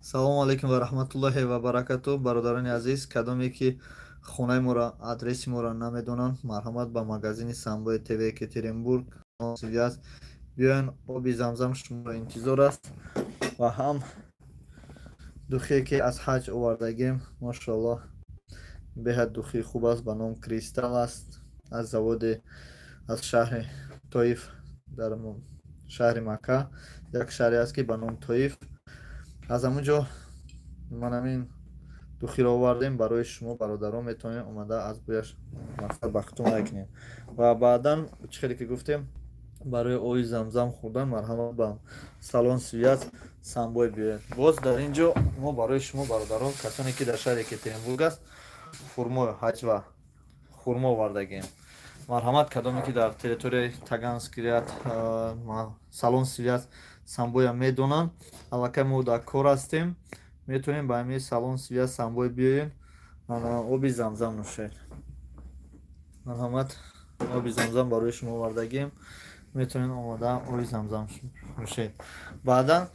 Салому алайкум ва раҳматуллоҳи ва баракату. Бародарони азиз, кадоме ки хонаи моро, адреси моро намедонанд, марҳамат, ба магазини Самбои ТВ Екатеринбург аст, биёен. Оби Замзам шуморо интизор аст ва ҳам духие, ки аз ҳаҷ овардагим. Машоаллоҳ, беҳад духи хуб аст, ба ном Кристалл аст, аз заводи аз шаҳри Тоиф, дар шаҳри Макка як шаҳре аст, ки ба ном Тоиф, аз ҳамун ҷо ман ҳамин духиро овардем барои шумо, бародарон. Метавонем омада, аз бӯяш мақсад ба худтон кунем ва баъдан, чӣ хеле ки гуфтем, барои оби Замзам хӯрдан марҳамат, ба салон связь Самбой биёед. Боз дар ин ҷо мо барои шумо, бародарон, касоне ки дар шаҳри Екатеринбург аст, хурмо, ҳаҷва хурмо овардагем. Марҳамат, кадоме ки дар территорияи Таганский ряд салон связь Самбоя медонанд, аллакай мо дар кор ҳастем. Метавонем ба ҳамин салон связь Самбой биёем, оби Замзам нӯшед. Марҳамат, оби Замзам барои шумо овардагем, метавонед омода оби Замзам нӯшед. Баъдан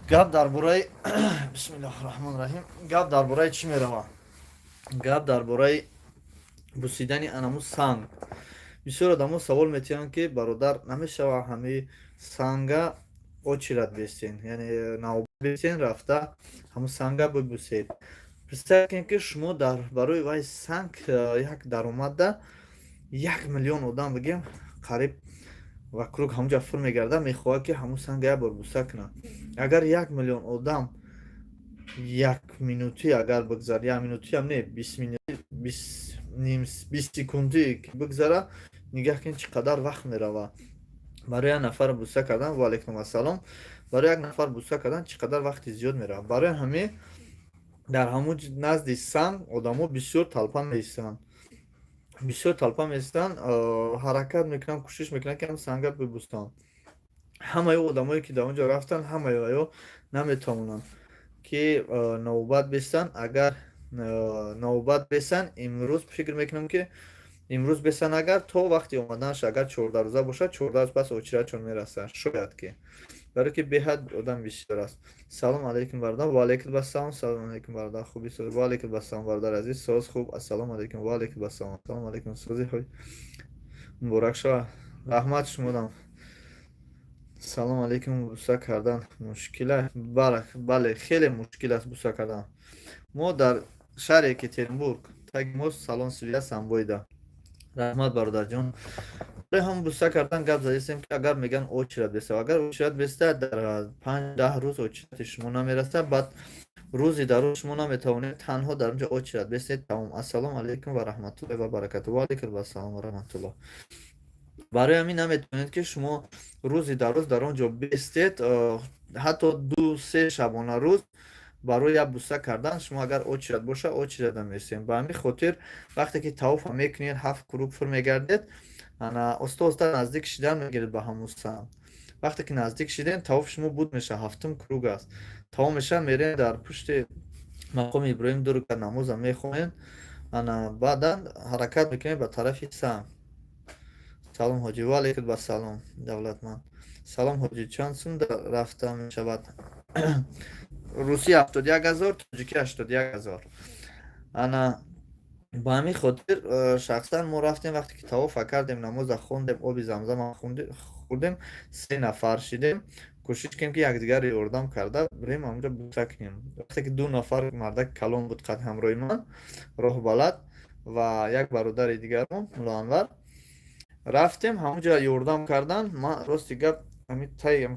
гап дар бораи, бисмиллоҳи раҳмони раҳим, гап дар бораи чӣ меравад? Гап дар бораи бусидани анаму санг. Бисёр одамо савол метиҳанд, ки бародар, намешава ҳамаи санга очередь бестен, яъне навбат бестен, рафта ҳамун санга бибусед? Представь кунед, ки шумо дар барои вай санг як даромадда 1 миллион одам, бигем, қариб вокруг ҳамунҷа фур мегардад, мехоҳад, ки ҳамун санга як бор буса кунад. Агар 1 миллион одам як минутӣ агар бигзар, як минутиам не, 20 секундӣ бигзара, нигаҳ кунед, чӣ қадар вақт меравад барои як нафар буса кардан. Ваалайкум ассалом. Барои як нафар буса кардан чӣ қадар вақти зиёд меравад. Барои ҳамин дар ҳамун назди санг одамо бисёр толпа меистанд, бисёр толпа меистанд, ҳаракат мекунанд, кӯшиш мекунанд, ки ҳам санга бибусанд. Ҳамаи одамое ки дар он ҷо рафтанд, ҳамаи ваё наметавонанд, ки навбат бистанд. Агар навбат бесанд, имрӯз, фикр мекунам, ки имрӯз бесанд, агар то вақти омаданаш, агар 14 рӯза бошад, 14 рӯз пас очередьшон мерасад шояд ки, барое ки беҳад одам бисёр аст. Салом алейкум, бародар. Ваалейкум ассалом. Салом алейкум, бародар, хуби? Ваалейкум ассалом, бародар азиз, соз, хуб. Ассалому алейкум. Ваалейкум ассалом. Ассалому алейкум, сози ҳой, муборак шава. Раҳмат шумодам. Салом алейкум. Буса кардан мушкила? Бале, хеле мушкил аст буса кардан. Мо дар шаҳри Екатеринбург, таги мо салон связь Самбоида. Раҳмат, бародарҷон. Барои ҳам буса кардан гап задистем, ки агар меган очередь беста, агар очередь беста, дар 5-10 рӯз очереди шумо намерасад. Баъд рӯзи дар рӯз шумо наметавонед танҳо дар онҷо очередь бестед, тамом. Ассалому алайкум ва раҳматуллоҳи ва баракату. Ва алайкум ассалом ва раҳматуллоҳ. Барои ҳамин наметавонед, ки шумо рӯзи дар рӯз дар он ҷо бестед, ҳатто 2-3 шабона рӯз барои як буса кардан. Шумо агар очередь боша, очереда местем. Ба ҳамин хотир вақте ки тавофа мекунед, ҳафт круг фур мегардед, ана оста оста наздик шидан мегиред ба ҳамун санг. Вақте ки наздик шидем, тавофи шумо буд мешавад, ҳафтум круг аст, тамом мешавад, мерем дар пушти мақоми Иброҳим, ду рукат намоза мехонед, ана баъдан ҳаракат мекунед ба тарафи санг. Салом, ҳоҷӣ. Ва алайкум ассалом, давлатманд. Салом, ҳоҷӣ, чанд сум рафта мешавад? Русӣ 71 000, тоҷикӣ 81 000. Ана ба ҳамин хотир шахсан мо рафтем. Вақте ки тавофа кардем, намоза хондем, оби Замзама хӯрдем, се нафар шидем, кӯшиш кунем, ки якдигарро ёрдам карда бирем, ҳамонҷо буса кунем. Вақте ки ду нафар мардаки калон буд қад ҳамроҳи ман, роҳбалад ва як бародари дигармо, Мулло Анвар, рафтем, ҳамонҷо ёрдам кардан. Ман, рости гап, ҳами таи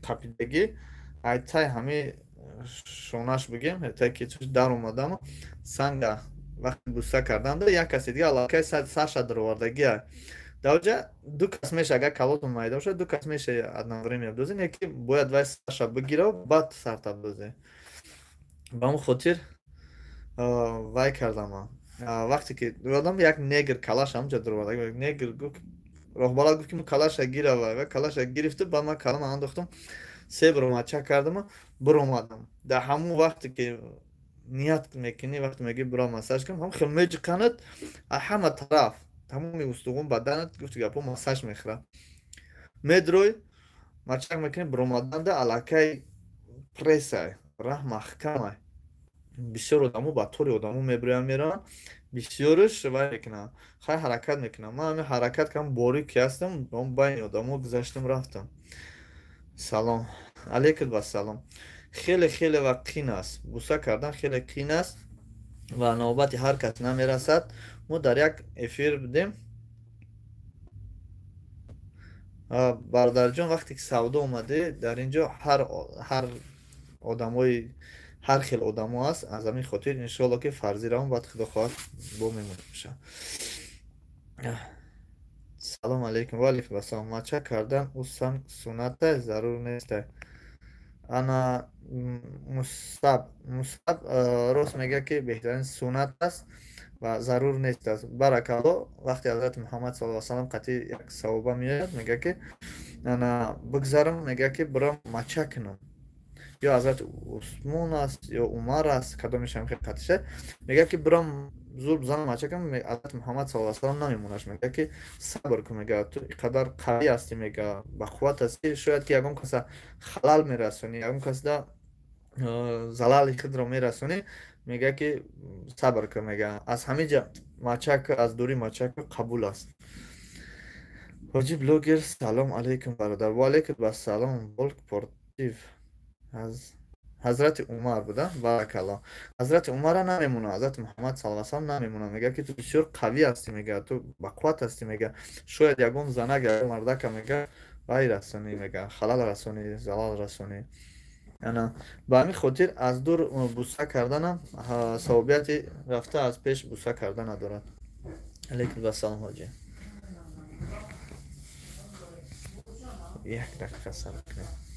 қапидагӣ, ай тай ҳами шонаш бигем, тай ки дар омадам, санга вақти буса карданда, як каси дига аллакай сарша даровардагия. Даоҷа ду кас меша, агар калотон майда бошад, ду кас меша одновременно дозе, яки бояд вай сарша бигира, баъд сарта дозе. Ба ҳамон хотир вай кардам. Ман вақте ки одам, як негр калаш ҳамҷа дароварда, негр гуфт, роҳбалад гуфт, ки калаша гира. Вай калаша гирифту, баъд ман калама андохтам, се бир кардаму биромадам. Дар ҳамон вақте ки ният мекунӣ, вақте мегӯӣ биром массаж кунам, ҳам хел меҷиқанад ҳама тараф, тамоми устуғун баданат, гуфти гапо, массаж мехӯрад. Медрой, мачак мекунӣ, биромаданда аллакай пресса. Раҳ маҳкамай, бисёр одамо ба тори одамо мебироянд, мераванд, бисёрш вай мекунанд. Хай, ҳаракат мекунам. Ман ҳамин ҳаракат кардам, борик ки ҳастам, байни одамо гузаштам, рафтам. Салом алейкум, вассалом. Хеле, хеле ва қин аст, буса кардан хеле қин аст ва навбати ҳар кас намерасад. Мо дар як эфир будем, бародарҷон. Вақте ки савдо омадӣ, дар ин ҷо ҳар одамои, ҳар хел одамо аст. Аз ҳамин хотир, иншоалло, ки фарзӣ равам, баъд, худо хоҳад, бо мемонша. Салом алейкум. Ва алейкум ассалом. Мача кардан ӯ суннате, зарур несте. Ана Мусаб, Мусаб рост мегӯяд, ки беҳтарин суннат аст ва зарур нест аст. Баракалло. Вақте Ҳазрати Муҳаммад саллаллоҳу салам қатъи як саҳоба меояд, мегӯяд, ки ана бигзарам, мегӯяд, ки бирам мача кунам. Ё Ҳазрати Усмон аст, ё Умар аст, кадомешам хел қатиша, мегӯяд, ки бирам зур бизанам, мача кунам. Ҳазрати Муҳаммад саллаллоҳу салам намемонаш, мегӯяд, ки сабр кун, мегӯяд, ту иқадар қавӣ ҳастӣ, мегӯяд, бақувват ҳастӣ, шояд ки ягон каса халал мерасонӣ, ягон касда залали худро мерасонӣ. Мегӯяд, ки сабр кун, мегӯяд. Аз ҳамин ҷа мачак, аз дури мачак қабул аст. Ҳоҷи блогер, салом алейкум, бародар. Ва алейкум ассалом. Болк портив аз Ҳазрати Умар буда. Баракалло. Ҳазрати Умара намемона, Ҳазрати Муҳаммад саллаллоҳу салам намемона, мегӯяд, ки ту бисёр қавӣ ҳастӣ, мегӯяд, ту бақувват ҳастӣ, мегӯяд, шояд ягон занак, ягон мардака, мегӯяд, вай расонӣ, мегӯяд, халал расонӣ, залал расонӣ. Ана ба ҳамин хотир аз дур буса карданам савобияти рафта аз пеш буса карда надорад. Алейкум вассалом, ҳоҷӣ. Як дақиқа сабр кунед.